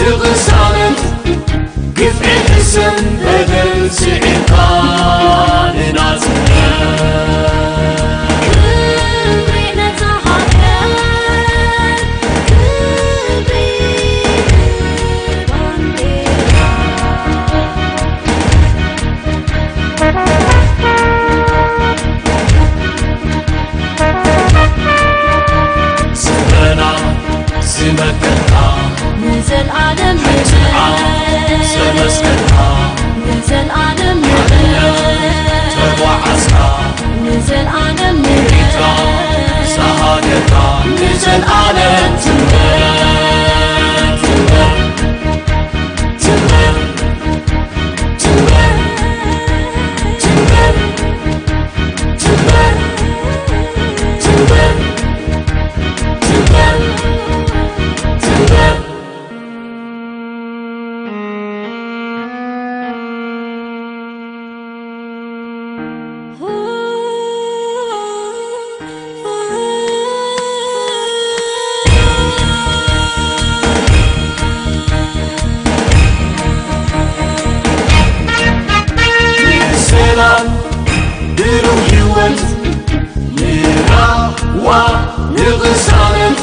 ንቕሳነት ግፍዒ ክስን በደል ስዒርካ ንናጽነት። ክብሪ ነታ ሃገር፣ ክብሪ ንባንዴራ። ስረና ዝመከትካ ንዘልኣለም ንዓኻ ዘመስገንካ ንዘልኣለም ንዓድነት ተጓዓዝካ ንዘልኣለም ሪካ ንዓኻ ዝሃገርካ ንዘልኣለም ትንበር ትንበር ትንበር ሰላም ብሩህ ህይወት ንራህዋ ንቕሳነት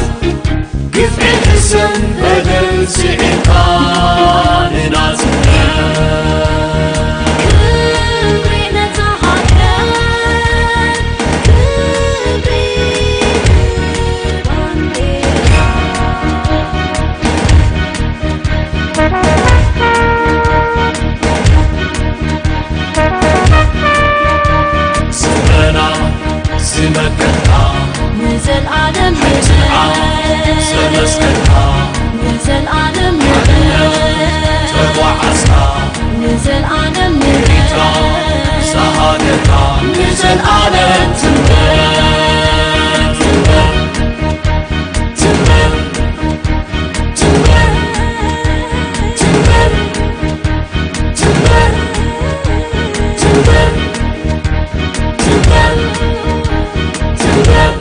ግፍዒ ክስን በደል ስዒርካ ንናጽነት። ክብሪ ነታ ሃገር፣ ክብሪ ንባንዴራ። ስረና ዝመከትካ ንዘልኣለም ንዓኻ ዘመስገንካ ንዘልኣለም ተጓዓዝካ ንዘልኣለም ሪካ ዝሃገርካ ንዘልኣለም ትንበር ትንበር ትንበር ትንበር ትንበር ትንበር ትንበር ትንበር ትንበር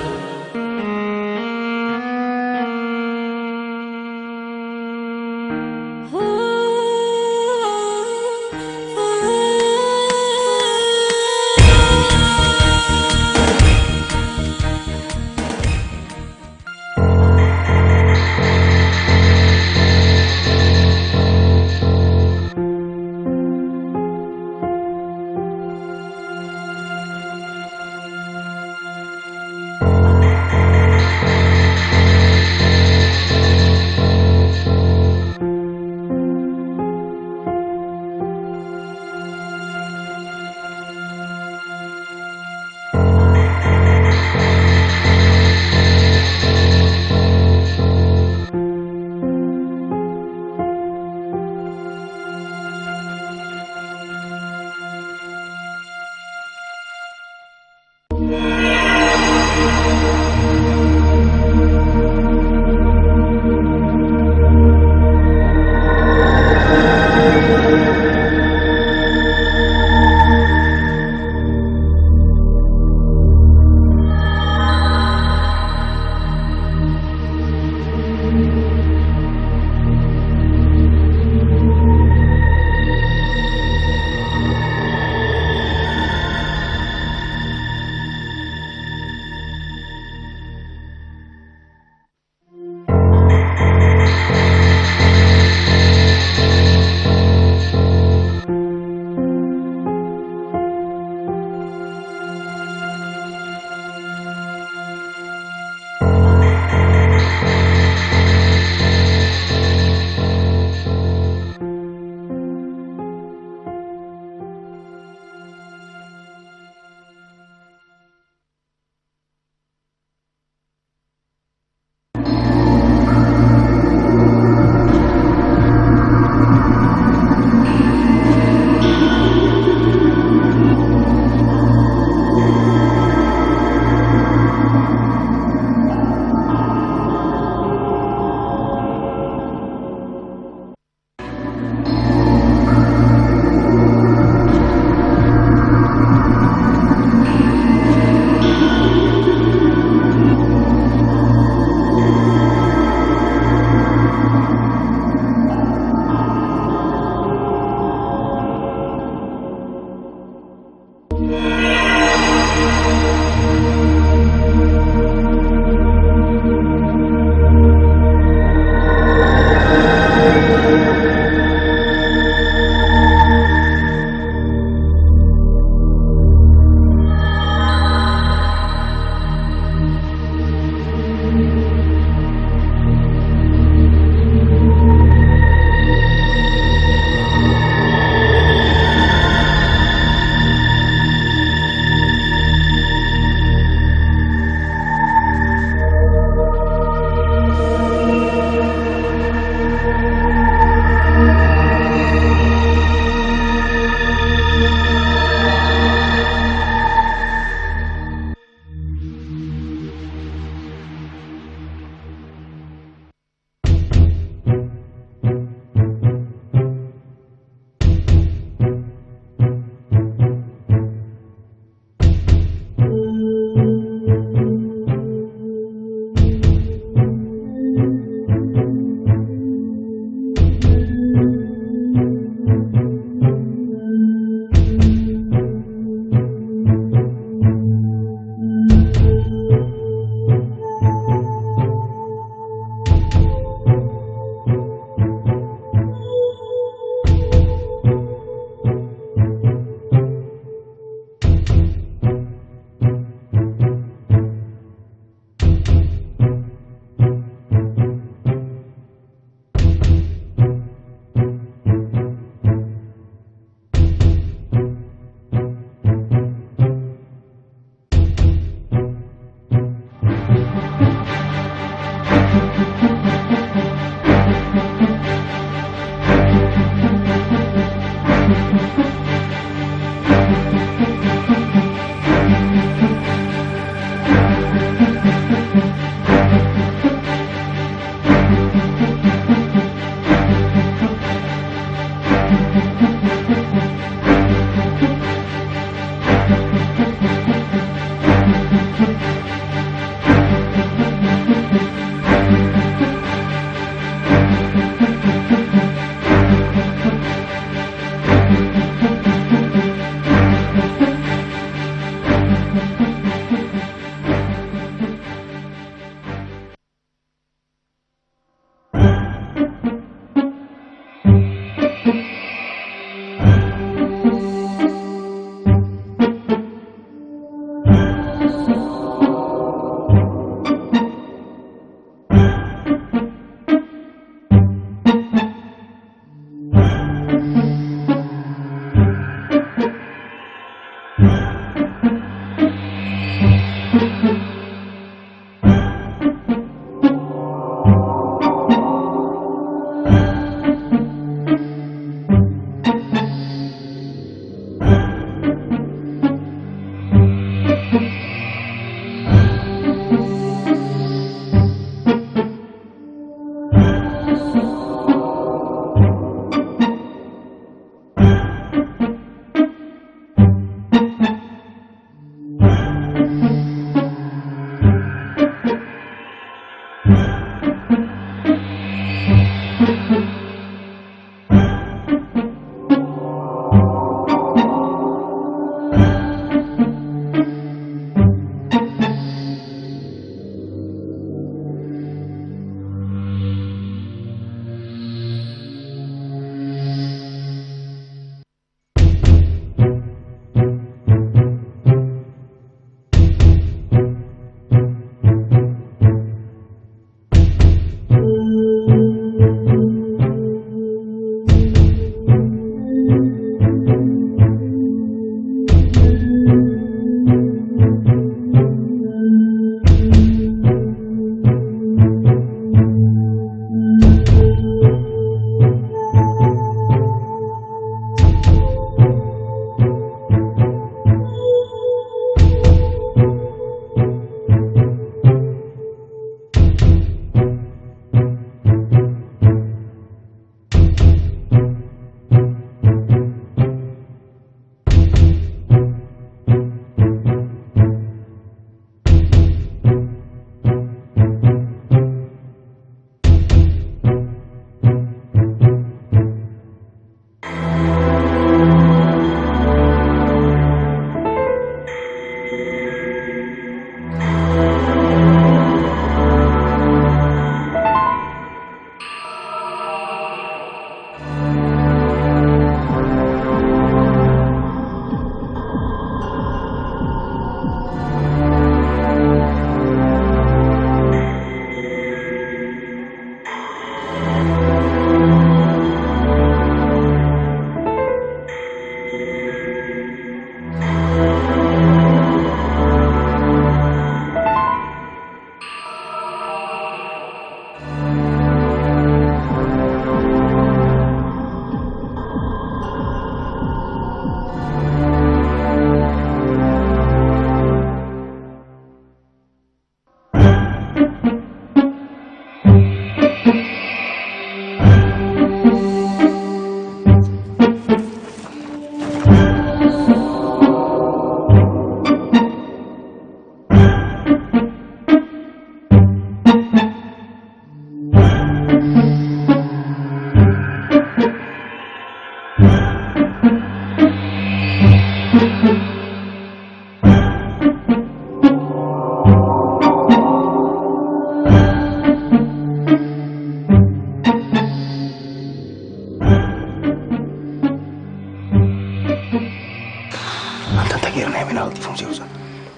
ቀልጢፎም ዘይወፁ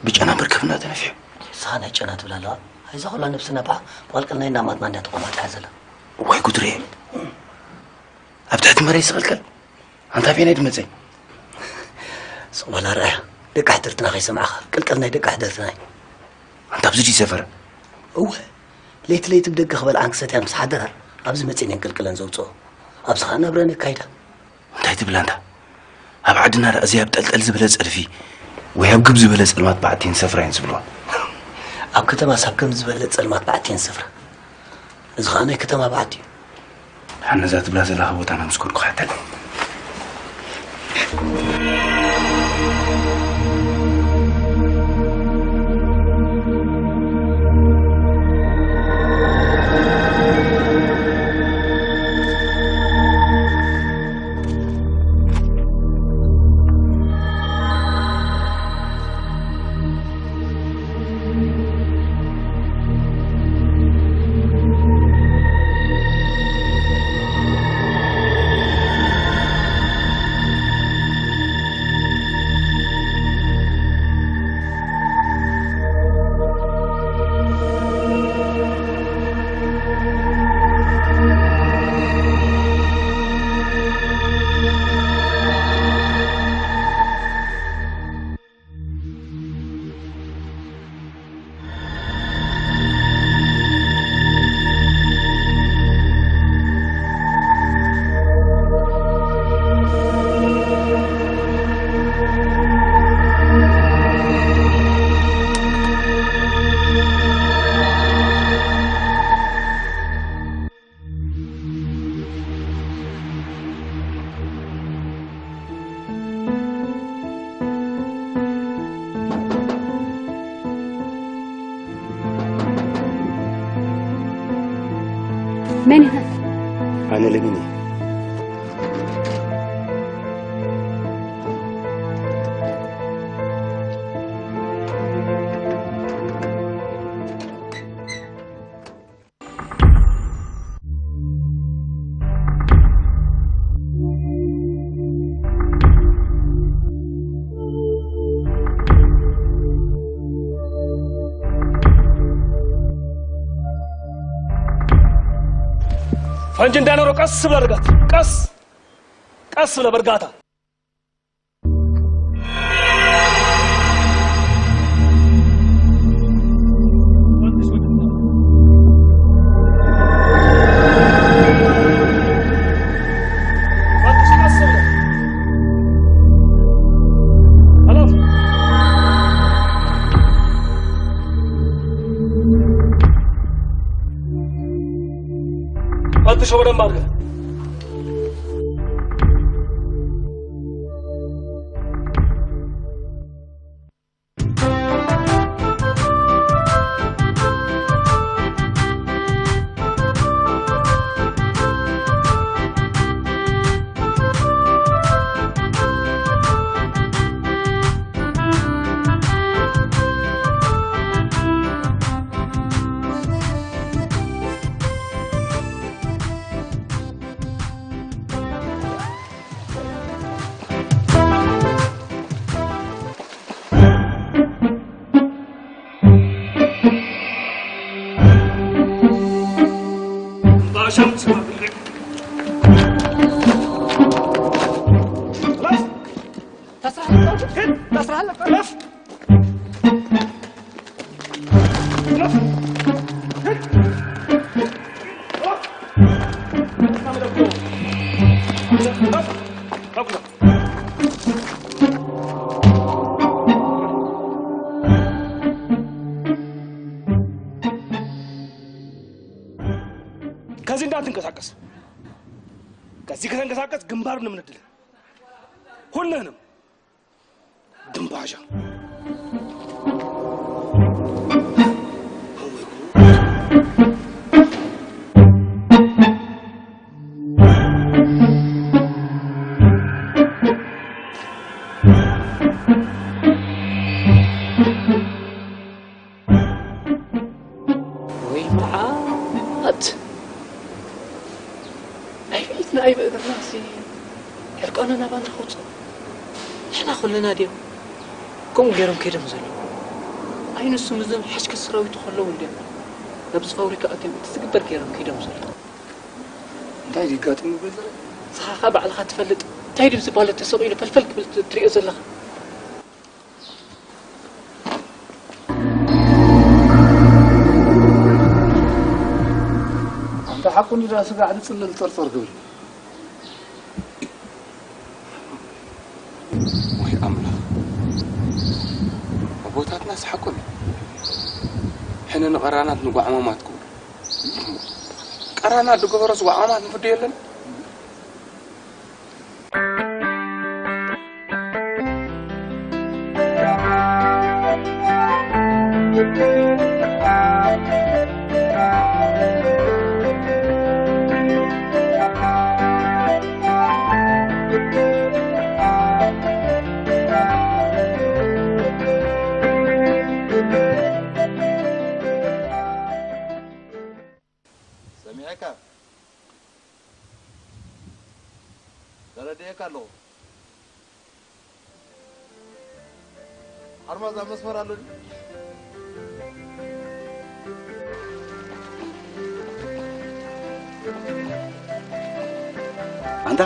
ብጨና መርከብ እናተነፍሑ። ንስኻ ናይ ጨና ትብል ኣለዋ። ኣይዛ ኩላ ነብስና ብኣ ብቐልቀል ናይ እናማትና እንዳ ተቋማት እያ ዘላ። ወይ ጉድሬ! ኣብ ትሕቲ መሬት ዝቕልቀል? ኣንታ ኣበየናይ ድመጸ? ስቕ በል ኣርኣያ። ደቂ ሕድርትና ከይሰማዕኻ። ቅልቀል ናይ ደቂ ሕድርትና እዩ። ኣንታ ኣብዚ ድዩ ሰፈረ? እወ። ለይቲ ለይቲ ብደገ ክበልዓን ክሰትያን ምስ ሓደራ፣ ኣብዚ መጺኤን እየን ቅልቅለን ዘውጽኦ። ኣብዚ ኸኣ ናብረን የካይዳ። እንታይ ትብል ኣንታ? ኣብ ዓድና ደኣ እዚ ኣብ ጠልጠል ዝበለ ጸድፊ ወይ ኣብ ግብ ዝበለ ጸልማት በዓቲ እየን ዝሰፍራ እየን ዝብልወን። ኣብ ከተማስ ኣብ ከም ዝበለ ጸልማት በዓቲ እየን ዝሰፍራ። እዚ ኸኣ ናይ ከተማ በዓቲ እዩ። ደሓን ነዛ ትብላ ዘለኻ ቦታ ናብ ምስ ከድኩ ሓተለይ። መን ኢኻ? ኣነ ለሚን እየ። ፈንጂ እንዳኖሮ ቀስ ብላ ርጋት። ቀስ፣ ቀስ ብላ በርጋታ። ፈትሾ በደንብ አድርገህ። ከዚህ እንዳትንቀሳቀስ። ከዚህ ከተንቀሳቀስ ግንባር ነው የምንድልህ። ሁልህንም ድንባሻ። ወይ መዓት! ኣይ ብኢድና ኣይ ብእግርና እዚ ዕርቃንና ናባና ከውፅኦ። ንሕና ኩልና ድዮም? ከምኡ ገይሮም ከይዶም ዘለዉ። ኣይንሱም እዞም ሓሽከ ሰራዊት ከለዉ እንድዮም ናብዚ ፋብሪካ ኣትዮም እቲ ዝግበር ገይሮም ከይዶም ዘለዉ። እንታይ እዩ ዘጋጥሙ በዘረ? ንስኻ ኸኣ ባዕልኻ ትፈልጥ። እንታይ ድዩ ዝባለ ተሰቒሉ ፈልፈል ክብል ት-፣ ትሪኦ ዘለኻ? ኣንታ ሓቁ እንዲዳ ስጋዕ ዝጽለል ጸርጸር ክብል። ወይ ኣምላኽ፣ ኣቦታትና ሰሓቁን ሕነ ንቐራናት ንጓዕማማት ክብሉ። ቀራናት ዝገበሮስ ጓዕማማት ንፍዶ የለን? ሰሚዐካ፣ ተረዲኤካ ኣለኹ። ሓርማዝ ኣብ መስመር ኣሎ ድዩ? ኣንታ፣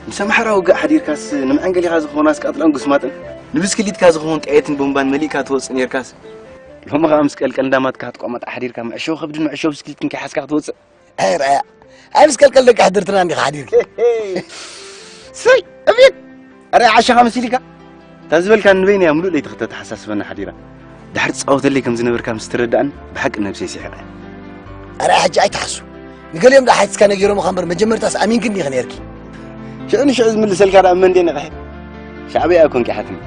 ምስ ኣምሓራ ውግእ ሓዲርካስ፣ ንመዐንገሊኻ ዝኾናስ ቃጥላን ጉስማጥን፣ ንብስክሊትካ ዝኾን ጥየትን ቦምባን መሊእካ ትወጽእ ኔርካስ፣ ሎሚ ኸኣ ምስ ቀልቀል እንዳማትካ ክትቋመጥ ሓዲርካ፣ መዕሾ ከብድን መዕሾ ብስክሊትን ከይሓዝካ ክትወጽእ። ኣይ ርኣያ፣ ኣይ ምስ ቀልቀል ደቂ ሕድርትና እንዲኻ ሓዲርኪ። ሰይ፣ እቤት! ኣረ ዓሻኻ መሲልካ? እታ ዝበልካ ንበይነያ ምሉእ ለይቲ ክተተሓሳስበና ሓዲራ። ድሕሪ ትጻወተለይ ከም ዝነበርካ ምስ ተረዳእኒ፣ ብሓቂ ነብሰይ ሲሒቐ። ኣረ ሕጂ ኣይትሓሱ። ንገሊኦም ደኣ ሓቲትካ ነጊሮምኻ እምበር፣ መጀመርታስ ኣሚንክኒ ኢኺ ነይርኪ። ሽዑ ንሽዑ ዝምልሰልካ ደኣ እመ እንዴ ነቕሐ። ሻዕብያ እኮ እንቂሓትኒ።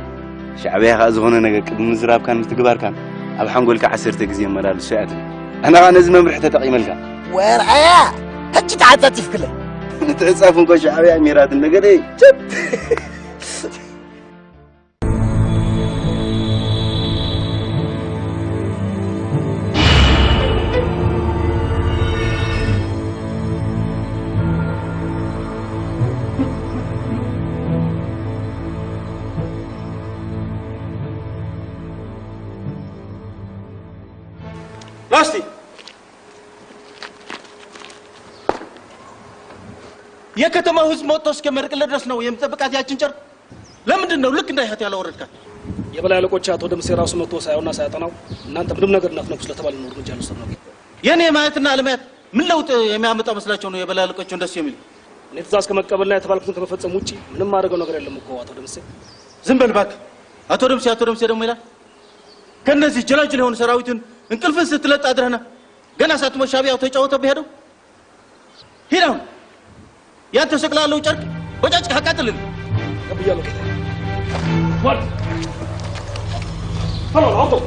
ሻዕብያ ኸኣ ዝኾነ ነገር ቅድሚ ምዝራብካን ምትግባርካን ኣብ ሓንጎልካ ዓሰርተ ግዜ የመላልሶ እያ ትብል። ኣነ ኸኣ ነዚ መምርሒ ተጠቒመልካ። ወርኣያ! ሕጂ ተዓጻጺፍክለይ። ምትዕጻፍ እንኮ ሻዕብያ ሚራትን ነገደይ። ችት! ናስቲ! የከተማው ህዝብ መጥቶ እስከሚመርቅለት ድረስ ነው የምጠብቃት ያችን ጨርቅ። ለምንድን ነው ልክ እንደ እህት ያላወረድካት? የበላይ አለቆች አቶ ደምሴ ራሱ መጥቶ ሳያውና ሳያጠናው እናንተ ምንም ነገር እንዳትነኩ ስለተባለ ነው እርምጃ ልወስድ ነው። የኔ ማየትና አለማየት ምን ለውጥ የሚያመጣ መስላቸው ነው የበላይ አለቆቹ እንደሱ የሚሉ? እኔ ትእዛዝ ከመቀበልና የተባልኩትን ከመፈጸም ውጪ ምንም ማድረገው ነገር የለም እኮ አቶ ደምሴ። ዝም በል እባክህ። አቶ ደምሴ፣ አቶ ደምሴ ደግሞ ይላል። ከነዚህ ጅላጅል የሆኑ ሰራዊትን እንቅልፍን ስትለጥ አድረህና ገና ሳትሞት ሻዕቢያው ተጫወተብህ ሄደው። ሂድ አሁን ያን ተሰቅሎ ያለው ጨርቅ በጫጭ አቃጥልልኝ። ተቀብያለሁ ጌታዬ። ወርድ! ቶሎ በል አውጣው!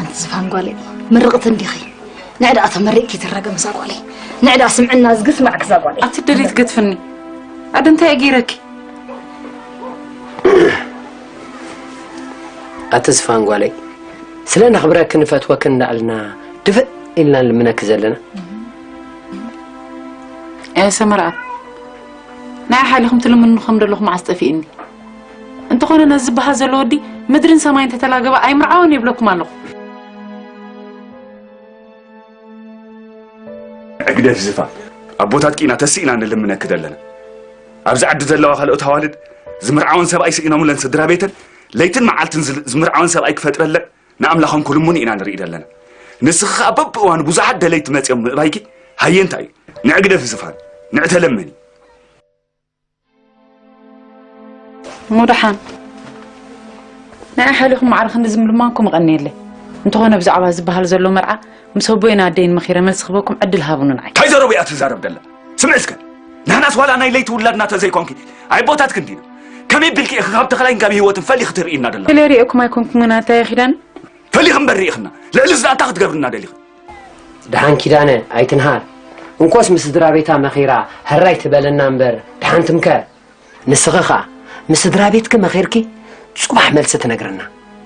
ኣንቲ ዝፋን ጓለይ፣ ምርቕቲ እንዲኺ። ንዕዳ ተመሪቕኪ ትረገም እዛ ጓለይ። ንዕዳ ስምዕና ዝግስማዕክ እዛ ጓለይ። ኣቲ ደሊት ገትፍኒ። ኣደ እንታይ ገይረኪ? ኣቲ ዝፋን ጓለይ፣ ስለ ነኽብረክን ንፈትወክን እንዳኣልና ድፍእ ኢልና ንልምነኪ ዘለና። ኣየ ሰመርኣብ፣ ንዓይ ሓሊኹም ትልምኑ ከም ዘለኹም መዓስ ጠፊእኒ። እንተኾነ ነዚ ዝበሃል ዘሎ ወዲ ምድርን ሰማይን ተተላገበ ኣይምርዓዎን ይብለኩም ኣለኹ። እግደፍ ዝፋን፣ ኣቦታትኪ ኢና ተስኢና ንልምነኪ ዘለና። ኣብዚ ዓዲ ዘለዋ ካልኦት ኣዋልድ ዝምርዓወን ሰብኣይ ስኢኖምለን ስድራ ቤተን ለይትን መዓልትን ዝል- ዝምርዓውን ሰብኣይ ክፈጥረለን ንኣምላኽን ክልምኑ ኢና ንርኢ ዘለና። ንስኺ ኸኣ በብእዋኑ ብዙሓት ደለይቲ መጺኦም ምእባይኪ ሃየ እንታይ እዩ? ንዕ ግደፊ ዝፋን፣ ንዕ ተለመኒ። እሞ ደሓን ንዓይ ሓሊኹም ማዕረ ክንዲ ዝምልማንኩም እቐንየለይ። እንተኾነ ብዛዕባ ዝበሃል ዘሎ መርዓ ምስ ኣቦይን ኣደይን መኺረ መልሲ ክበኩም ዕድል ሃቡኒ ንዓይ። እንታይ ዘረቡ እያ ትዛረብ ደላ? ስምዒ እስከ። ንሕናስ ዋላ ናይ ለይቲ ውላድና ተዘይኮንኪ ኣይ ቦታትክን ዲና? ከመይ ቢልኪ ኢኺ ካብ ተኽላይን ካብ ህይወትን ፈሊኺ ትርእይና ደላ? ገለ ሪእኩም ኣይኮንኩምን ኣታየ ኪዳን? ፈሊኺ እምበር ሪኢኽና። ልዕሊ ዝኣታ ክትገብርና ደሊኺ። ደሓን ኪዳነ ኣይትንሃር። እንኮስ ምስ ስድራ ቤታ መኺራ ሕራይ ትበለና እምበር ደሓን ትምከር። ንስኺ ኸኣ ምስ ስድራ ቤትኪ መኺርኪ ጽባሕ መልሲ ትነግርና።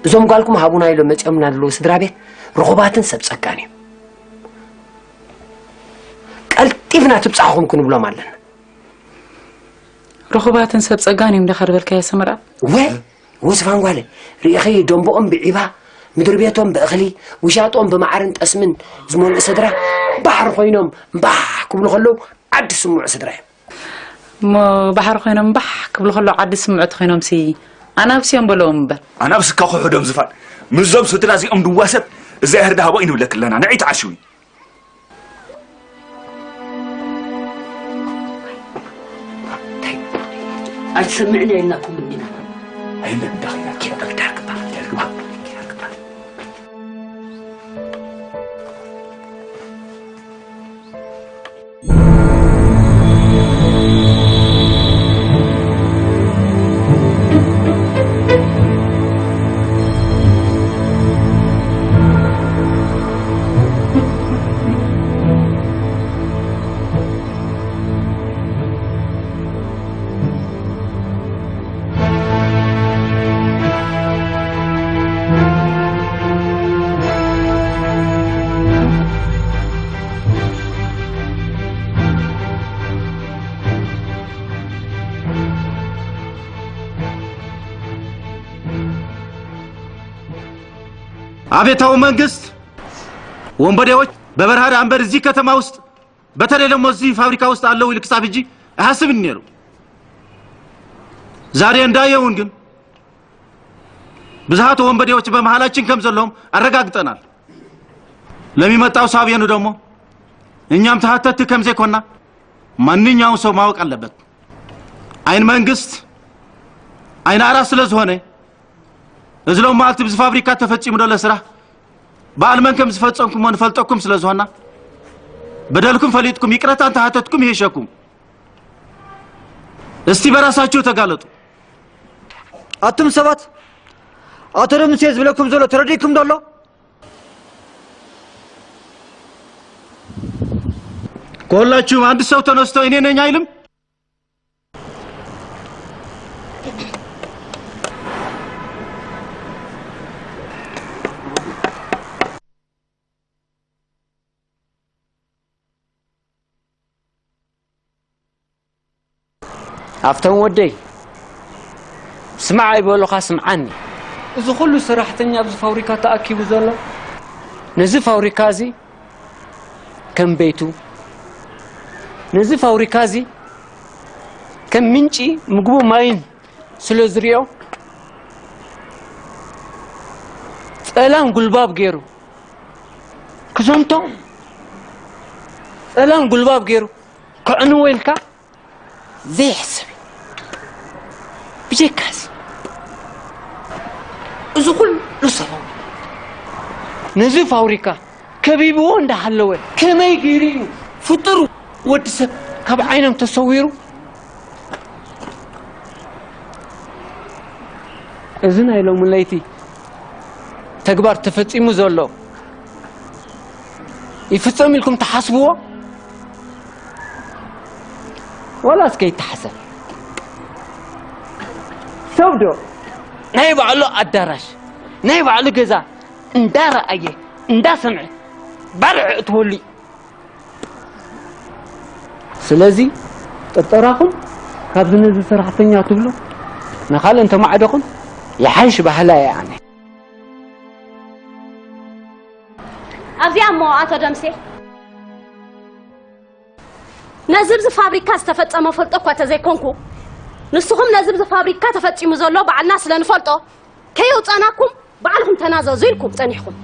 እዞም ጓልኩም ሃቡና ኢሎም መጺኦምና ዘለዉ ስድራ ቤት ርኹባትን ሰብ ጸጋን እዮም። ቀልጢፍና ትብጻሕኹም ክንብሎም ኣለና። ርኹባትን ሰብ ጸጋን እዮም ደኻ ዝበልካዮ ሰመራ? ወ ወስፋን ጓለ ርኢኺ ደንቦኦም ብዒባ ምድሪ ቤቶም ብእኽሊ ውሻጦም ብመዓርን ጠስምን ዝመልኡ ስድራ ባሕሪ ኮይኖም እምባሕ ክብሉ ከለዉ ዓዲ ስምዑ ስድራ እዮም። እሞ ባሕሪ ኮይኖም እምባሕ ክብሉ ከለዉ ዓዲ ስምዑ ተኾይኖምሲ ኣናብስ እዮም በለዎም እምበር። ኣናብስ እካ ክሕዶም ዝፋን ምስዞም ስድራ እዚኦም ድዋሰብ እዛ ይህርዳ ሃቦ ይንብለክ ኣለና ንዒ ተዓሽዊ። ኣይትሰምዕን ኢልናኩም እንዲና። አቤታዊ መንግስት ወንበዴዎች በበረሃ ዳንበር እዚህ ከተማ ውስጥ በተለይ ደግሞ እዚህ ፋብሪካ ውስጥ አለው ይልክ ሳብ እጂ አያስብን ነሩ። ዛሬ እንዳየውን ግን ብዝሃት ወንበዴዎች በመሃላችን ከም ዘለውም አረጋግጠናል። ለሚመጣው ሳብየኑ ደግሞ እኛም ተሃተት ከም ዘይኮና ማንኛውም ሰው ማወቅ አለበት። አይን መንግስት አይን አራ ስለዝሆነ እዝሎም ማልት ብዚ ፋብሪካ ተፈጺሙ ደለ ስራሕ በኣልመን ከም ዝፈጸምኩሞ ንፈልጠኩም ስለ ዝኾና በደልኩም ፈሊጥኩም ይቅረታ እንተሓተትኩም ይህሸኩም። እስቲ በራሳችሁ ተጋለጡ። ኣቱም ሰባት፣ ኣቶ ደምሴ ዝብለኩም ዘሎ ተረዲእኩም ዶ ኣሎ? ከሁላችሁም አንድ ሰው ተነስቶ እኔ ነኝ አይልም። ሃብቶም ወደይ፣ ስማዕ ኣይበሉኻ ስምዓኒ። እዚ ኩሉ ሰራሕተኛ ኣብዚ ፋብሪካ ተኣኪቡ ዘሎ፣ ነዚ ፋብሪካ እዚ ከም ቤቱ፣ ነዚ ፋብሪካ እዚ ከም ምንጪ ምግቡ ማይን ስለ ዝሪኦ፣ ጸላም ጉልባብ ገይሩ ክዘምቶ፣ ጸላም ጉልባብ ገይሩ ከዕንዎ ኢልካ ዘይሕሰብ እዩ። ብጀካዚ እዚ ኩሉ ሰብኣዊ ነዚ ፋብሪካ ከቢብዎ እንዳሃለወ ከመይ ገይሩ እዩ ፍጡር ወዲ ሰብ ካብ ዓይኖም ተሰዊሩ? እዚ ናይ ሎሚ ለይቲ ተግባር ተፈጺሙ ዘሎ ይፍጸም ኢልኩም ትሓስብዎ? ዋላስ ከይተሓሰብ? ሰብ ዶ ናይ ባዕሉ ኣዳራሽ፣ ናይ ባዕሉ ገዛ እንዳረኣየ እንዳሰምዐ ባርዕ እትበሉ እዩ። ስለዚ ጥርጠራኹም ካብዚ ነዚ ሰራሕተኛ ትብሉ ንኻልእ እንተማዕደኹም ይሓይሽ በሃላይ እየ ኣነ። ኣብዚኣ እሞ ኣቶ ደምሴ፣ ነዚ ብዚ ፋብሪካ ዝተፈጸመ ፈልጦ እኳ ተዘይኮንኩ፣ ንስኹም ነዚ ብዚ ፋብሪካ ተፈጺሙ ዘሎ ባዕልና ስለ ንፈልጦ፣ ከየውፃናኩም ባዕልኹም ተናዘዙ ኢልኩም ፀኒሕኩም።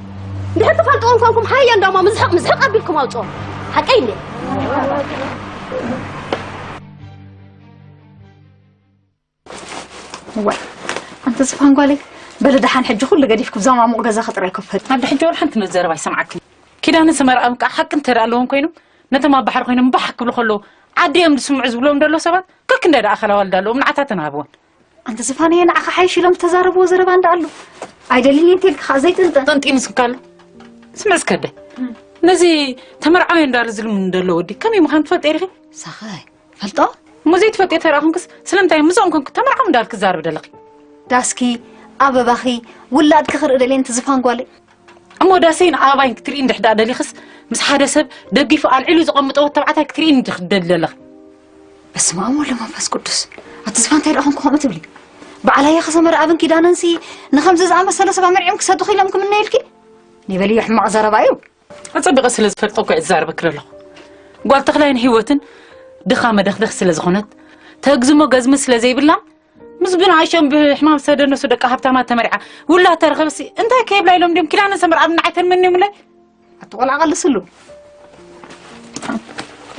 እንድሕር ትፈልጥዎም ኮንኩም ሃየ እንዳሞ ምዝሕቕ ምዝሕቕ ኣቢልኩም ኣውፅኦም። ሓቀይ እንዴ? እዋይ ኣንቲ ዝፋን ጓለይ፣ በሊ ደሓን ሕጂ ኩሉ ገዲፍኩ ብዛ ማሙቕ ገዛኺ ጥራይ ኮፍ በሊ። ኣደ ሕጂ ወላ ሓንቲ ዘረባ ኣይሰምዓክን። ኪዳነ ሰመርኣም ከዓ ሓቂ እንተ ደኣ ኣለዎም ኮይኖም ነቶም ኣብ ባሕሪ ኮይኖም ባሕ ክብሉ ከለዉ ዓዲ እዮም ዝስምዑ ዝብልዎም ደለዉ ሰባት ከክንደይ ደኣ ኣኸላ ዋልዳ ኣለዎም ንዓታተን ሃብወን። ኣንቲ ዝፋነየ ንዓኻ ሓይሽ ኢሎም ዝተዛረብዎ ዘረባ እንዳ ኣሎ ኣይደልን እየ እንተልካ ከዓ ዘይጥንጠን። ጠንጢኑ ስካሎ ስምዕ እስከ ኣደ ነዚ ተመርዓዊ እንዳሉ ዝልም እንደሎ ወዲ ከመይ ምዃኑ ትፈልጥ ኢርኺ? ሳኸ ፈልጦ እሞ ዘይትፈልጥዮ ተረኣኹንክስ ስለምንታይ ምስኦም ኮንኩ ተመርዓዊ እንዳልክ ትዛረቢ ደለኺ? ዳስኪ ኣበባኺ ውላድኪ ክርኢ ደልየ ኣንቲ ዝፋን ጓለይ። እሞ ዳሰይን ኣበባይን ክትርኢ እንድሕር ደኣ ደሊኽስ ምስ ሓደ ሰብ ደጊፉ ኣልዒሉ ዘቐምጦ ወዲ ተባዕታይ ክትርኢ እንድኺ ትደሊ ዘለኺ። በስመ ኣብ ወወልድ ወመንፈስ ቅዱስ ኣቲ ዝፋን እንታይ ደኣ ኾንኩ ከምኡ ትብሊ? በዓል ሃየ ከሰመረ ኣብን ኪዳነንሲ ንኸምዚ ዝኣመሰለ ሰብ ኣመርዕዮም ክሰዱኺ ኢሎም ክምነዩልኪ? ንበልዮ ሕማቕ ዘረባ እዩ። ኣጸቢቐ ስለ ዝፈልጦ እኮ እየ ዝዛረበኪ ዘለኹ። ጓል ተኽላይን ህይወትን ድኻ መደኽደኽ ስለ ዝኾነት ተግዝሞ ገዝሚ ስለ ዘይብላ ምስ ብንኣሽኦም ብሕማም ዝተደነሱ ደቂ ሃብታማት ተመርዓ ውላድ ተረኸበሲ እንታይ ከይብላ ኢሎም ድዮም ኪዳነ ሰመር ኣብ ንዓይ ተንመንዮምለይ ኣቲ ቆልዓ ቀልስሉ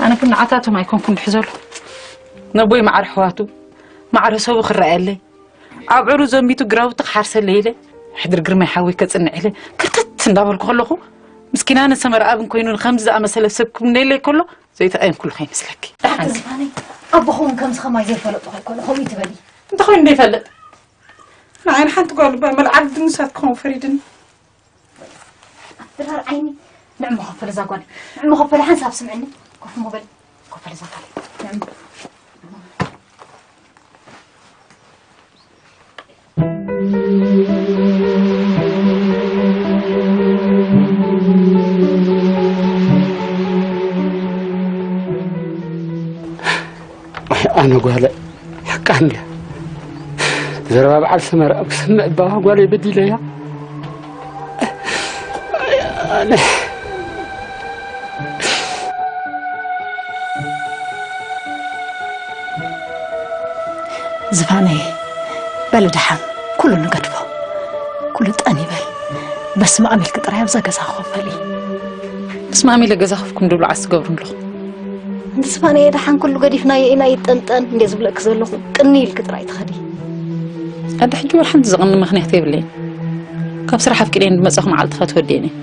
ኣነ ግን ንዓታቶም ኣይኮንኩን ድሕዘሉ ነቦይ ማዕረ ኣሕዋቱ ማዕረ ሰቡ ክረኣየለይ ኣብዕሩ ዘንቢቱ ግራውቲ ክሓርሰለይ ኢለ ሕድሪ ግርማይ ሓወይ ከጽንዕ ኢለ ክርተት እንዳበልኩ ከለኹ ምስ ኪዳነ ሰመር ኣብን ኮይኑ ንከምዚ ዝኣመሰለ ሰብ ክምነየለይ ከሎ ዘይተቐየምኩሉ ከይመስለኪ። ኣቲ ዝፋነይ ኣቦኹም ከምዚ ከማይ ዘይፈለጡ ከይኮኑ ከምኡ ትበሊ። እንታይ ኮይኑ ዘይፈልጥ? ንዓይ ንሓንቲ ጓል እባ መልዓሊ ድንሳት ክኸውን ፈሪድኒ። ድራር ዓይኒ ንዕሞ ከፈለ እዛ ጓል ንዕሞ ከፈለ ሓንሳብ ስምዕኒ ኮፍ እሞ በሊ ኮፈለ እዛ ጓል ንዕሞ ኣነ ጓለ ሓቃ እንድያ ዘረባ በዓል ሰመረ ኣብ ክሰምዕ እባ ጓለይ በዲለያ ዝፋነየ በሊ ደሓን ኩሉ ንገድፎ ኩሉ ጠን ይበል በስመኣም ኢልኪ ጥራይ ኣብዛ ገዛ ክኾፈሊ በስመኣም ኢለ ገዛ ከፍኩም ድብሉ ዓስ ትገብሩ ኣለኹ ንስፋነየ ደሓን ኩሉ ገዲፍናዮ ኢና ይጠንጠን እንደ ዝብለኪ ዘለኹ ቅኒ ኢልኪ ጥራይ ትኸዲ ኣደ ሕጂ ወላ ሓንቲ ዘቕኒ ምኽንያት የብለይን ካብ ስራሕ ኣፍቂደን ዝመፀኹ መዓልትኻ ትወደየን እየ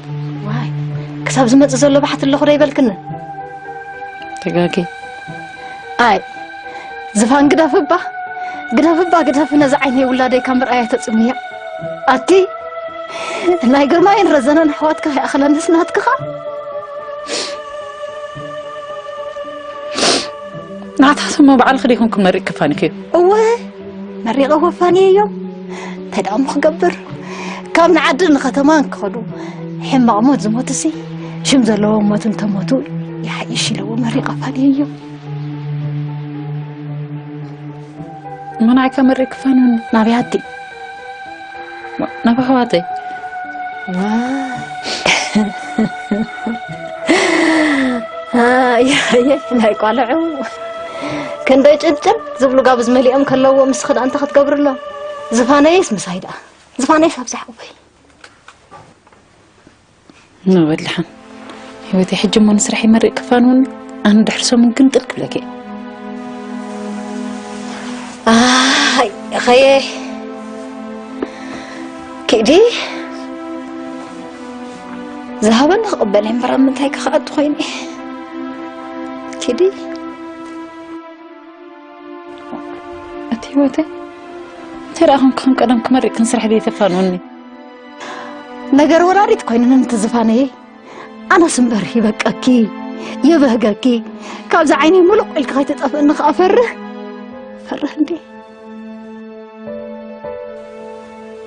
ዋይ ክሳብ ዝመፅእ ዘሎ ባሕቲ ኣለኹ ዶ ይበልክኒ ተጋጊ ኣይ ዝፋን ግደፍ እባ ግደፍ እባ ግደፍ ነዚ ዓይነይ ውላደይ ካብ ምርኣያ ተፅምያ ኣቲ ናይ ግርማይን ረዘነን ኣሕዋትካ ይኣኽለንስ ናትክኻ ንዓታቶም መባዕልኺ ዲኹም ክመሪቕ ክፋንክዮ እወ መሪቐ ወፋንየዮም እንታይ ደኣ እሞ ክገብር ካብ ንዓድን ንኸተማን ክኸዱ ሕማቕ ሞት ዝሞትሲ ሽም ዘለዎ ሞት እንተሞቱ ይሓይሽ ኢለዎ መሪቐ ፋንየዮም መናዕካ መሪቕ ክፋንኒ ናበይ ኣዲ ናብ ኣሕዋተይ ኣየየ ናይ ቆልዑ ክንደይ ጭብጭብ ዝብሉ ጋብዝ መሊኦም ከለዎ ምስ ክዳን እንታይ ክትገብርሎም ዝፋነይስ ምሳይ ደኣ ዝፋነይስ ኣብዛ ሓወይ ንበልሓን ህይወተይ ሕጂ እሞ ንስራሕ ይመርእ ክፋንውን ኣነ ድሕሪ ሰሙን ግን ጥልቅ ብለኪ ኣይ ኸየ ኪዲ ዝሃበኒ ክቕበል እምበር ኣብ ምንታይ ክኸኣቱ ኮይነ ኪዲ እቲ ህይወተይ እንታይ ደኣ ከም ከም ቀደም ክመሪቕ ክንስራሕ ደይ ተፋንወኒ ነገር ወራሪት ኮይነን እንትዝፋነየ ኣነስ እምበር ይበቀኪ ይበህገኪ ካብዚ ዓይነይ ሙሉቕ ኢልካ ከይትጠፍእኒ ከዓ ፈርህ ፈርህ እንዴ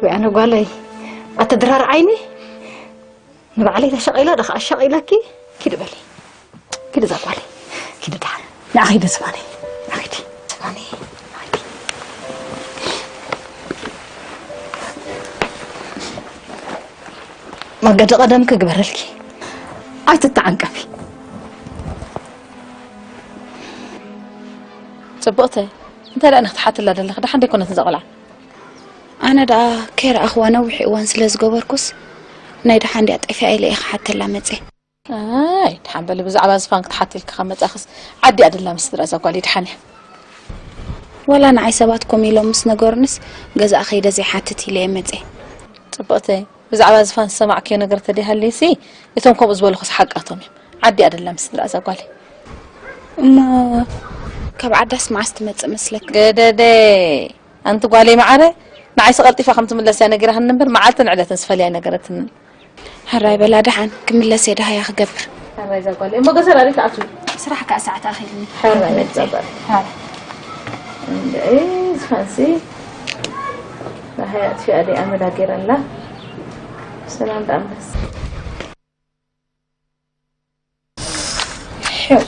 ወይ ኣነ ጓለይ ኣቲ ድራር ዓይኒ ንባዕለይ ተሸቒለ ዶ ከዓ ኣሸቒለኪ ኪዲ በሊ ኪዲ እዛ ጓለይ ኪዲ ደሓን ንዓ ኪዲ ዝፋነይ ንዓ ኪዲ ዝፋነይ ንዓ ኪዲ መገዲ ቀደምኪ ግበረልኪ ኣይትተዓንቀፊ ፅቡቕተይ እንታይ ደኣ ንክትሓትላ ደለኺ ደሓን ደይኮነትን እዛ ቆልዓ ኣነ ደኣ ከይረኣኽዋ ነዊሕ እዋን ስለ ዝገበርኩስ፣ ናይ ደሓን ድያ ጠፊኣ ኢለ እየ ክሓተላ መጸ። ኣይ፣ ደሓን በሊ፣ ብዛዕባ ዝፋን ክትሓቲ ኢልካ ካብ መጻኽስ፣ ዓዲ ኣደላ ምስ ስድራ እዛ ጓል ደሓን እያ። ዋላ ንዓይ ሰባት ኮም ኢሎም ምስ ነገሩንስ፣ ገዛእ ከይደ ዘይሓትት ኢለ እየ መጸ። ጽብቕተይ፣ ብዛዕባ ዝፋን ዝሰማዕክዮ ነገር ተደይሃልዩሲ፣ እቶም ከምኡ ዝበልኹስ ሓቃቶም እዮም። ዓዲ ኣደላ ምስ ስድራ እዛ ጓል። እሞ ካብ ዓዳስ መዓስ ትመጽእ መስለካ? ገደደ፣ ኣንቲ ጓለይ መዓረ፣ ንዓይሲ ቀልጢፋ ከም ትምለስ እያ ነጊራትኒ እምበር፣ መዓልትን ዕለትን ስፈልያ ኣይነገረትንን። ሕራይ በላ፣ ደሓን ክምለስ እየ ደሃያ ክገብር። ሕራይ እዛ ጓለይ። እሞ ገሰር ኣበይ ትኣትዊ? ስራሕ ከኣ ሰዓት ኣኺልኒ። ሕራይ በላ እዛ ጓለይ። ሕራይ። እንደ፣ ዝፋንሲ፣ ደሃያ ኣጥፊኣ ደይ ኣመዳ ገይራ ኣላ። ሰላም ደኣ እምበስ። ሕው፣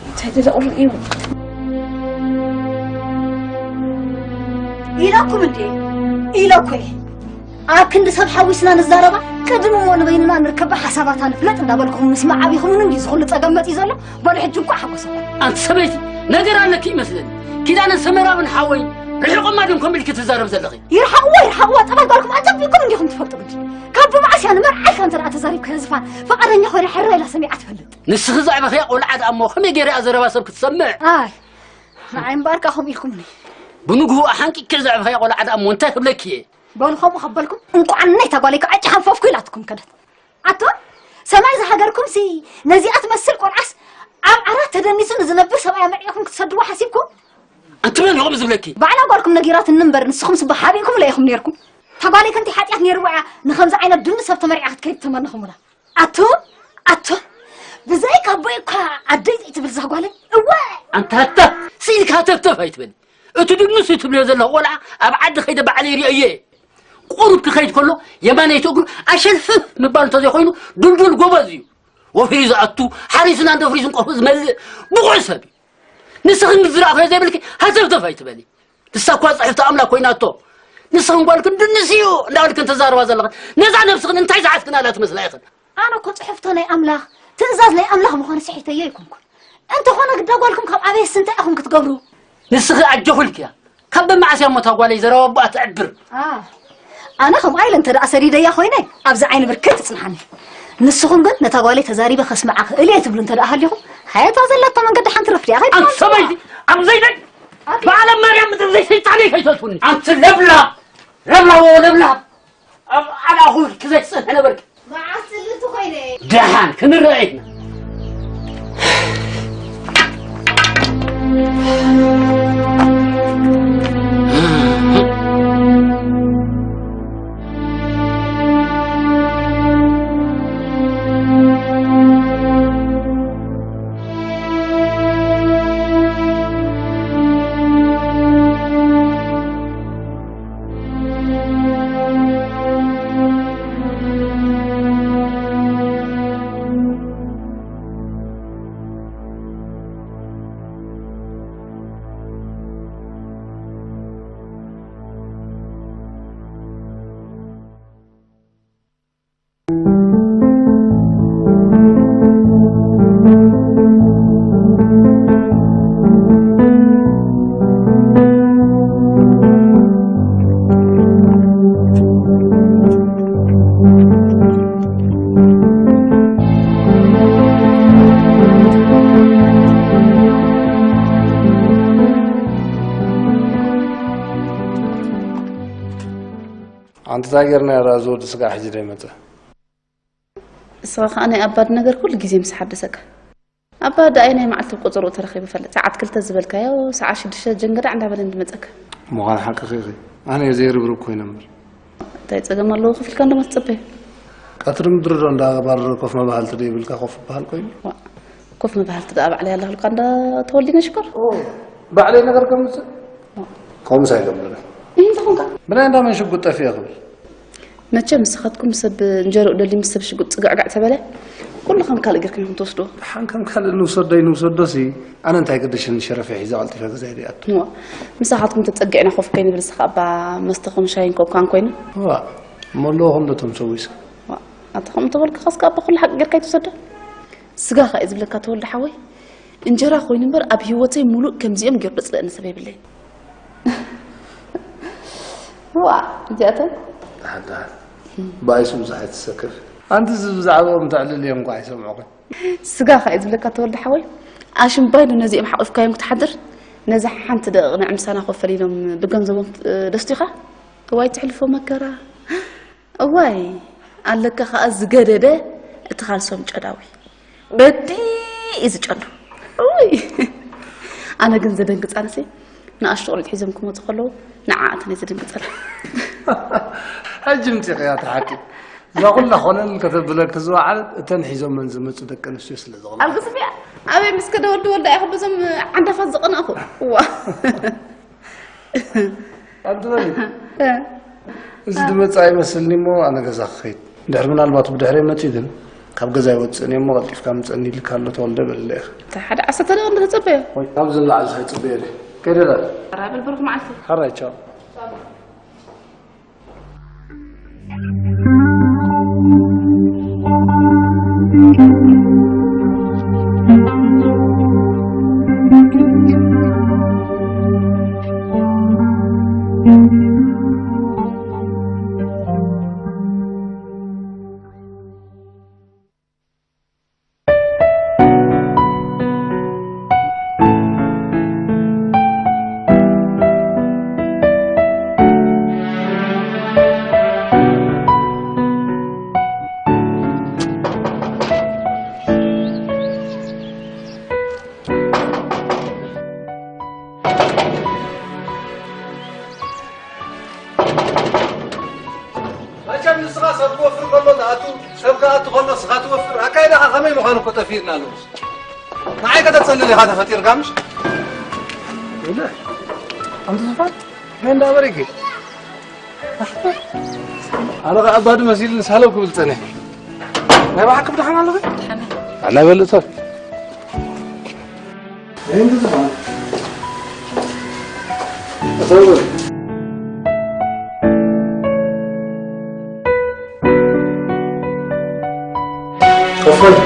እንታይ ደለ ቁሩብ እዩ? ኢለኩም እንዴ? ኢለኩ እየ። ኣብ ክንዲ ሰብ ሓዊስና ንዛረባ፣ ቅድም እሞ ንበይንና ንርከባ ሓሳባታ ንፍለጥ እንዳበልኩም ምስማዕ ኣቢኹምኒ እንዲ ዝኹሉ ጸገም መጺኡ ዘሎ? በሉ ሕጂ እንኳዕ ሓጎሰኩም። ኣንቲ ሰበይቲ፣ ነገር ኣለኪ ይመስለኒ። ኪዳንን ሰመራብን ሓወይ፣ ርሕቆማ ድም ከም ኢልኪ ትዛረብ ዘለኺ? ይርሓቕዎ፣ ይርሓቕዎ፣ ጠባይ ጓልኩም ኣጸቢቕኩም እንዲኹም ትፈልጡ ግዲ። ካብ ብመዓስ እያ ንመርዓ ኢልካ እንተ ደኣ ተዛሪብካዮ ዝፋን፣ ፍቓደኛ ኮይና ሕራይ ኢላ ሰሚዓ ትፈልጥ። ንስኺ ዘዕበኽያ ቆልዓ ደኣ እሞ ከመይ ገይራ እያ ዘረባ ሰብ ክትሰምዕ? ኣይ፣ ንዓይ እምበኣር ከኣ ከምኡ ኢልኩምኒ። ብንግሆ ሓንቂቅኪ ዘዕበኽያ ቆልዓ ደኣ እሞ እንታይ ክብለኪ እየ? በሉ ከምኡ ካብ በልኩም፣ እንቋዕ ነይታ ጓለይ ከኣ ዕጭ ሓንፈፍኩ ኢላትኩም ከደት። ኣቶ፣ ሰማይ ዝሃገርኩምሲ፣ ነዚኣ ትመስል ቆልዓስ ኣብ ዓራት ተደኒሱ ንዝነብር ሰብኣይ ኣመዕዒኹም ክትሰድዋ ሓሲብኩም? ኣንቲ መን ኢኹም ዝብለኪ? ባዕላ ጓልኩም ነጊራትኒ እምበር፣ ንስኹምስ ብሓቢእኩም ኢኹም ነይርኩም። እታ ጓለይ ከምቲ ሓጢኣት ነይርዋ እያ፣ ንኸምዚ ዓይነት ድኑ ሰብ ተመርዒያ ክትከይድ ተመነኹምላ። ኣቶ፣ ኣቶ፣ ብዘይካ ኣቦይ እኳ ዓደይ ዘይትብል እዛ ጓለይ። እወ! ኣንታ ሃታ፣ ስኢልካ ተፍተፍ ኣይትበሊ። እቲ ድኑስ እዩ ትብልዮ ዘለኺ ቆልዓ ኣብ ዓዲ ከይደ ባዕለይ ርእየዮ እየ። ቁሩብ ክኸይድ ከሎ የማነይቲ እግሩ ኣሸልፍፍ ምባል እንተዘይኮይኑ ድልዱል ጎበዝ እዩ። ወፍሪ ዝኣቱ፣ ሓሪስን ኣንደፍሪስን ቆፎ ዝመልእ ብቑዕ ሰብ እዩ። ንስኽን ምስ ዝረኣኽዮ ዘይብልኪ ሃተፍተፍ ኣይትበሊ። ንሳ እኳ ጽሕፍቲ ኣምላኽ ኮይናቶ፣ ንስኽን ጓልክን ድንስ እዩ እንዳበልክን ተዛረባ ዘለኽን፣ ነዛ ነብስኽን እንታይ ዝሓዝክን ኣላ ትመስላ ኢኽን? ኣነ እኮ ጽሕፍቶ ናይ ኣምላኽ፣ ትእዛዝ ናይ ኣምላኽ ምዃኑ ስሒተዮ ኣይኮንኩን። እንተኾነ ግዳ ጓልኩም ካብ ኣበየስ እንታይ ኢኹም ክትገብሩ? ንስኺ ኣጆኺ ኢልክያ። ካብ በመዓስ እያ እሞ እታ ጓለይ ዘረባ ኣቦኣ ትዕብር? ኣ፣ ኣነ ከምኣ ኢለ እንተ ደኣ ሰዲደያ ኮይነ፣ ኣብዚ ዓይኒ ብርኪ ትጽንሓኒ። ንስኹም ግን ነታ ጓለይ ተዛሪበ ከስምዓ ክእል እየ ትብሉ እንተ ደኣ ሃሊኹም፣ ሃየታ ዘላቶ መንገዲ ሓንቲ ረፍድያ ከይድ ኣንቲ ሰበይቲ፣ ኣብ ዘይደግ ኣቲ በዓለ ማርያም ምድሪ ዘይሰይጣን ከይተልፉኒ። ኣንቲ ለብላብ፣ ለብላዎ ለብላብ። ኣብ ኣልኣኹ ክዘይትጸንሐ ነበርኪ። መዓስ ጽልእቲ ኮይነ? ደሓን ክንረኣይ ኢና። ኣንቲ እንታይ ጌርና ራዙ ወዲ ስጋ ሕጂ ዶ ይመጽእ? እስኻ ኸኣ ናይ ኣባ ነገር ኩሉ ግዜ ምስ ሓደሰካ። ኣባ ደኣ ናይ መዓልቲ ቆጸርኡ ተረኺቡ ይፈልጥ። ሰዓት ክልተ ዝበልካዮ፣ ሰዓት ሽዱሽተ ጀንገዳ እንዳበለ እንድመጸካ። ምዃን ሓቅኺ ኢኺ። ኣነ እየ ዘይርብርብ ኮይነ እምበር። እንታይ ጸገም ኣለዎ? ኮፍ ኢልካ እንዶ ትጸበዮ። ቀትሪ ምድሪ ዶ እንዳባረረ ኮፍ መባህልቲ ዶ ይብልካ ኮፍ በሃል ኮይኑ? ዋ፣ ኮፍ መባህልቲ ደኣ ባዕለይ ኣለኽልካ እንዳ ተወልዲነ ሽኮር። ኦ፣ ባዕለይ ነገር ከምጽእ? ከምኡስ ኣይገብርን። እንታይ ኾንካ? ብናይ እንዳ መን ሽጉጥ ጠፊአ ክብል? መቸም ንስኻትኩም ሰብ እንጀርኡ ደልዩ ምስ ሰብ ሽጉጥ ጽግዕግዕ ተበለ፣ ኩሉ ከም ካልእ ጌርኩም ኢኹም ትወስድዎ። ደሓን ከም ካልእ ንውሰዶ ኣይንውሰዶሲ፣ ኣነ እንታይ ገደሸኒ ሸረፈይ ሒዘ ቀልጢፈ ገዛይ ዶ ይኣቱ። እዋ፣ ምሳኻትኩም ተጸጊዕና ኮፍ ከይንብል፣ እስኻ እባ መስተኹም ሻሂን ኮካን ኮይኑ። እዋ፣ እሞ ኣለዎ ከም ዶ እቶም ሰዊስካ? እዋ፣ ኣታ ከምኡ ተበልኩኻስ ከኣ እባ ኩሉ ሓቂ ጌርካ ኣይትውሰዶ። ስጋኻ እየ ዝብለካ ተወልደ ሓወይ፣ እንጀራ ኮይኑ እምበር ኣብ ህይወተይ ሙሉእ ከምዚኦም ገይሩ ደጽለአኒ ሰብ የብለይን። ዋ፣ እዚኣተን ደሓን ደሓን። ብኣይ ስም ብዙሕ ኣይትሰከፍ። ኣንቲ እዚ ብዛዕባኦም ተዕልል እዮም እኳ ኣይሰምዑ። ስጋ ከ እዩ ዝብለካ ተወልደ ሓወይ? ኣሽምባይ ዶ ነዚኦም ሓቑፍካዮም ክትሓድር? ነዛ ሓንቲ ደቂቕ ንዕምሳና ኮፈል ኢሎም ብገንዘቦም ደስቲኻ? እዋይ ትሕልፎ መከራ። እዋይ ኣለካ ከኣ ዝገደደ እቲ ካልሶም ጨዳዊ። ወዲ እዩ ዝጨሉ። እውይ ኣነ ግን ዘደንግጻንሲ ንኣሽቱ ቆልዑት ሒዞም ክመጹ ከለዉ ንዓኣተን እየ ዘደንግጸን። ሕጂ ምጺኽያ እቲ ሓቂ። እዛ ኩላ ኮነን ከተብለኪ ዝወዓለት እተን ሒዞመን ዝመጹ ደቂ ኣንስትዮ ስለ ዝቐልዓ። ኣብ ግስፍያ ኣበይ ምስ ከደ ወዲ ወልዳ ኢኹ በዞም ዓንዳፋት ዝቐናእኹ። እዋ። ኣንቲ በሊ። እዚ ዝመጽእ ኣይመስልኒ እሞ ኣነ ገዛ ክኸይድ። ድሕሪ ምናልባት ብድሕሪ መጺኡ ግን ካብ ገዛ ይወጽእን እየ እሞ ቀልጢፍካ ምጸኒ ኢልካ ኣሎ ተወልደ በልለ ኢኻ። እታ ሓደ ዓሰርተ ደቂቕ እንዶ ተጸበዮ። ወይ ካብ ዝለዓል ሳይጽበዮ ድየ? ከይደ ዳ? ራብል ብሩኽ መዓልቲ። ሓራይ ቻው። መቸም ንስኻ ሰብ ክወፍር ከሎ ትኣቱ፣ ሰብ ክኣቱ ከሎ ንስኻ ትወፍር። ኣካይዳኻ ከመይ ምዃኑ እኮ ጠፊእና ኣሎ። ንዓይ ከተጸልል ኢኻ ተፈጢርካ ምሽ? ወለ፣ ኣንተ ዝፋን፣ ናይ እንዳበረኪ። ኣነ ኸኣ ኣባዲ መሲልኒ ሳለው ክብል ጸኒሐ። ናይ ብሓቂ ብደሓን ኣለኺ? ኣላ ይበልጽ ሰብ። ይህን ዝፋን። እሰው በል። ኮፍ በል።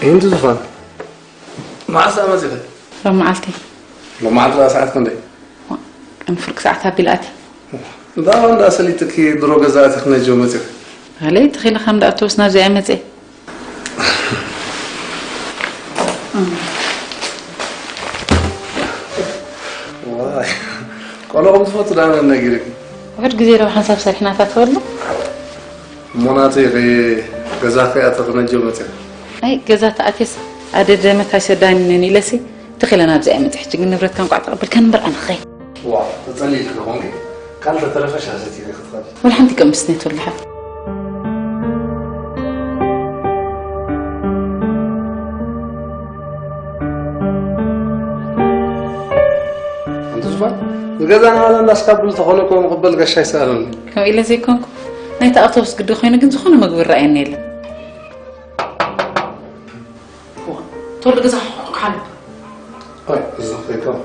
ይህን ዝፋን። መዓስ ደኣ መጺኺ? ሎም መዓልቲ። ሎም መዓልቲ ደኣ ሰዓት ክንደይ? ቅድሚ ፍርቂ ሰዓት ኣቢለ ኣትየ። እንዳ እንዳ ሰሊጥኪ ድሮ ገዛ ኣቲኺ ነጆ መጺኺ። ኣለይ ተኺለ ከም ደኣ ኣውቶቡስ ናብዚኣ እየ መጺኤ። ዋይ፣ ቆልዑኹም ትፈቱ ደኣ መን ነጊርኪ? ውሑድ ግዜ ዶ ሓንሳብ ሰሪሕና እታ ተወልደ? እሞ ናተይ ኸ ገዛ ከይኣተኺ ነጆ መጺኺ? ኣይ ገዛ ተኣትየስ ኣደ ደመት ኣይሰዳንን ኢለሲ ተኺለ ናብዚኣ እየ መጺኤ። ሕጂ ግን ንብረትካ እንቋዕ ተቐበልካኒ እምበር ኣነ ክኸይድ። ዋ፣ ተጸሊልኪ ዶ ኾንኪ? ካልእ ተተረፈ ሻሂ ሰቲኺ ክትኸዲ። ወላ ሓንቲ ቀምስ ኔት ወላ ሓንቲ። ኣንቲ ዙፋን፣ ንገዛና ዋላ እንዳስካብል ተኾነ እኮ ምቕበል ጋሻ ይሰኣለኒ። ከምኡ ኢለ ዘይኮንኩ፣ ናይታ ኣውቶቡስ ግዲ ኮይኑ ግን ዝኾነ መግቢ ይረኣየኒ የለን። ተወልደ ገዛ ክሓልብ። ኣይ፣ እዚ ኸይከም።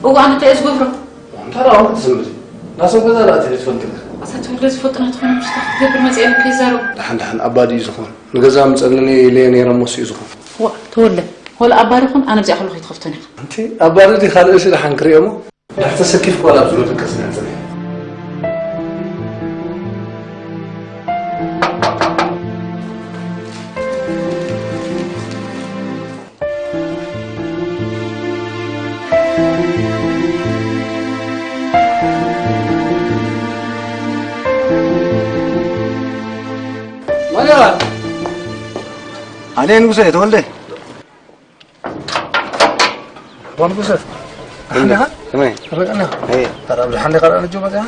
እዋ፣ ኣነ እንታይ እየ ዝገብሮ? እንታይ ደኣ ክትስምሪ? ናብ ሰብ ገዛ ደኣ ትሄዲ ትፈልጢ ዲኺ? ኣታ ተወልደ ዝፈልጡና ተኾይኖም ሽታ ክትገብር መጺኦም ከይዛረቡ። ደሓን ደሓን፣ ኣባዲ እዩ ዝኾን። ንገዛ ምጸለኒ ኢለ ነይረ እሞ እሱ እዩ ዝኾን። ዋ፣ ተወልደ፣ ወላ ኣባዲ ኹን ኣነ ኣብዚኣ ከለኹ ኣይትኸፍቶን ኢኻ። ኣንቲ ኣባዲ ድዩ ካልእ እሲ ደሓን ክርእዮ እሞ? ድሕር ተሰኪፍ ጓል ኣብ ዙርያ ደቀስ ነጽሪ። ማን ኢኻ? ኣነ ንጉሰ ተወልደ። ጓል ጉሰ፣ ደሓን ዲኻ? ከመይ? ርቀና። ኣይ። ኣረ፣ ብድሓን ዲኻ? ርቀና ጆ መጽኣ?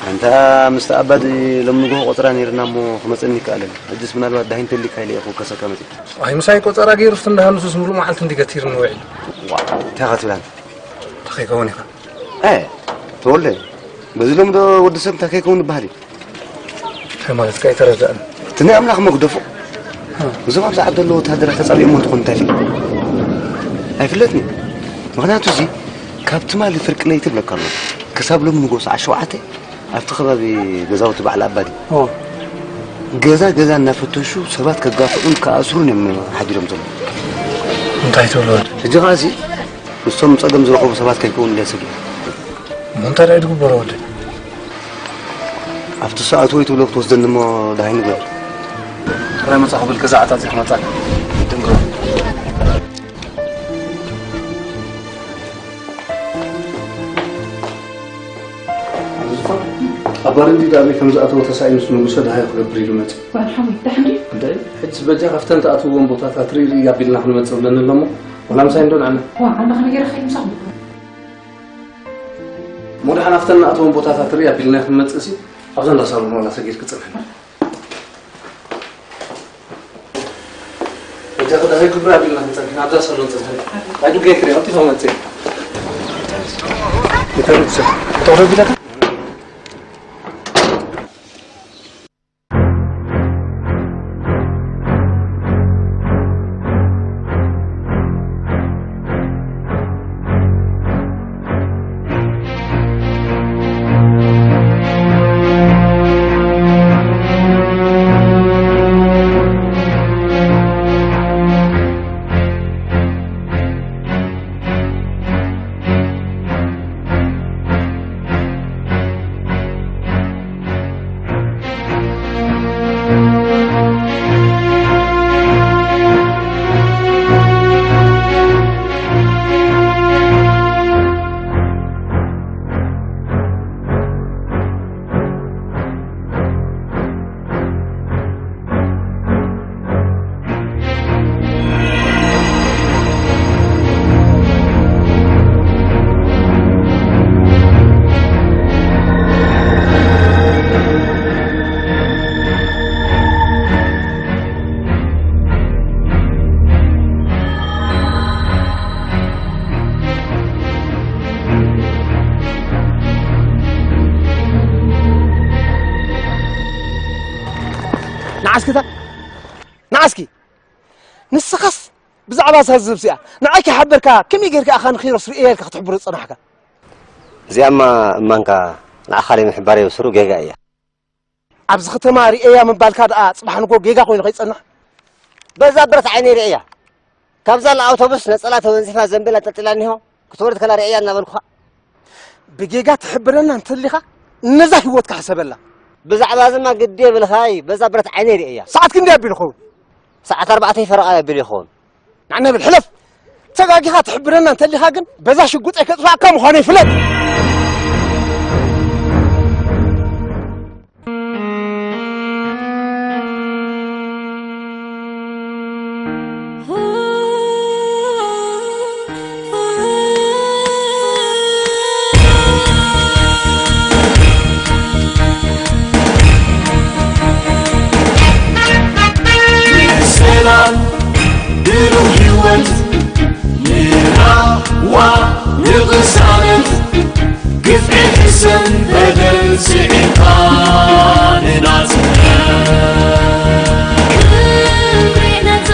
ኣንታ ምስቲ ኣባዲ ሎም ንግሆ ቆጽራ ነይርና እሞ ክመጸኒ ይከኣልን። ሕጅስ ምናልባት ዳሂን ተሊካ ኢለ እየ ክውከሰካ መጺእ። ኣይ፣ ምሳይ ቆጸራ ገይሩስ እንዳ ሃንሱስ ምሉእ መዓልቲ እንዲ ገቲርኒ ውዒሉ። ዋ፣ እንታይ ኢኻ ትብል ኣንታ? እንታይ ከይከውን ኢኻ? ኣይ፣ ተወልደ፣ በዚ ሎም ዶ ወዲ ሰብ እንታይ ከይከውን ይበሃል እዩ? እንታይ ማለትካ? ኣይተረዳእን። እቲ ናይ ኣምላኽ መግደፎ። እዞም ኣብዚ ዓዲ ዘለዉ ወተሃደራት ተጻቢኦሞ እንተኾኑ እንታይ ይፍለጥ? ኣይፍለጥን እዩ። ምኽንያቱ እዚ ካብ ትማሊ ፍርቂ ለይቲ ይብለካ ኣሎ ክሳብ ሎሚ ንግሆ ሰዓት ሸውዓተ ኣብቲ ከባቢ ገዛውቲ በዓል ኣባዲ ኦ። ገዛ ገዛ እናፈተሹ ሰባት ከጋፍዑን ከኣስሩን እዮም ሓዲሮም ዘለዉ። እንታይ ትብሎ ወዲ? ሕጂ ኸዓ እዚ ምስቶም ጸገም ዝረኸቡ ሰባት ከይከውን ኢለ ሰጊ። እንታይ ደኣ እዩ ዝግበሮ ወዲ? ኣብቲ ሰዓት ወይ ትብሎ ክትወስደኒ እሞ ደሃይ ንግበር። ጥራይ መጻኹ ብል ገዛ ኣታጺ ክመጻ። ድንግሮ። ኣባር እንዲ ዳኣበይ ከም ዝኣተወ ተሳኢኑስ ንጉሰ ደሃይ ክገብር ኢሉ መጽ። ጓል ሓወይ፣ ደሓን ድዩ? እንታይ? ሕጅስ በጃ ካብተን ተኣትውወን ቦታታት ርኢ ርኢ ኣቢልና ክንመጽእ ብለኒ ኣሎሞ። ወላ ምሳይ እንዶ ንዓና። ዋ፣ ኣነ ከመይ ገይረ ከይድ ምሳኹም? እሞ ደሓን ኣብተን ንኣትወን ቦታታት ርኢ ኣቢልና ክንመጽእ ሲ፣ ኣብዛ እንዳ ሳሎን ዋላ ሰጊድ ክጽንሕ። እጃ ክዳኸይ ክብሪ ኣቢልና ክንጸንሕ፣ ኣብዛ ሳሎን ጽንሕ። ኣይዱ ገይ ክሪ፣ ኣብቲ ክመጽእ። ይተርፍ ሰብ። ተቕረብ ኢለካ? ንዓስክታ ንዓስኪ ንስኻስ ብዛዕባ እዛ ህዝብሲ እያ ንዓይ ከይሓበርካ ከመይ ጌርካ ኢኻ ንኺሮስ ርእየ ኢልካ ክትሕብሮ ዝጸናሕካ? እዚኣማ እማንካ ንዓኻ ለይምሕባረይ ብስሩ ጌጋ እያ። ኣብዚ ከተማ ርእየያ ምባልካ ደኣ ጽባሕ ንግሆ ጌጋ ኮይኑ ከይጸንሕ? በዛ ብረት ዓይነይ ርእየያ። ካብዛ ንኣውቶቡስ ነጸላ ተወንዚፋ ዘንቢል ኣንጠልጢላ እኒሆ ክትወርድ ከላ ርእየያ እናበልኩኻ። ብጌጋ ትሕብረና እንተሊኻ ነዛ ህይወትካ ሕሰበላ። ብዛዕባ እዚ እማ ግዲ የብልኻይ፣ በዛ ብረት ዓይነይ ርእየያ። ሰዓት ክንደይ ኣቢሉ ይኸውን? ሰዓት ኣርባዕተ ፈረቓ ኣቢሉ ይኸውን። ንዓና ብል ሕለፍ። ተጋጊኻ ትሕብረና እንተሊኻ ግን በዛ ሽጉጠይ ከጥፋእካ ምዃነይ ፍለጥ። ሰላም ብሩህ ህይወት ንራዋ ንቕሳነት ግፍዒ ሕሰም በደል ስዒርካ ንናጽነት ክብሪ ነታ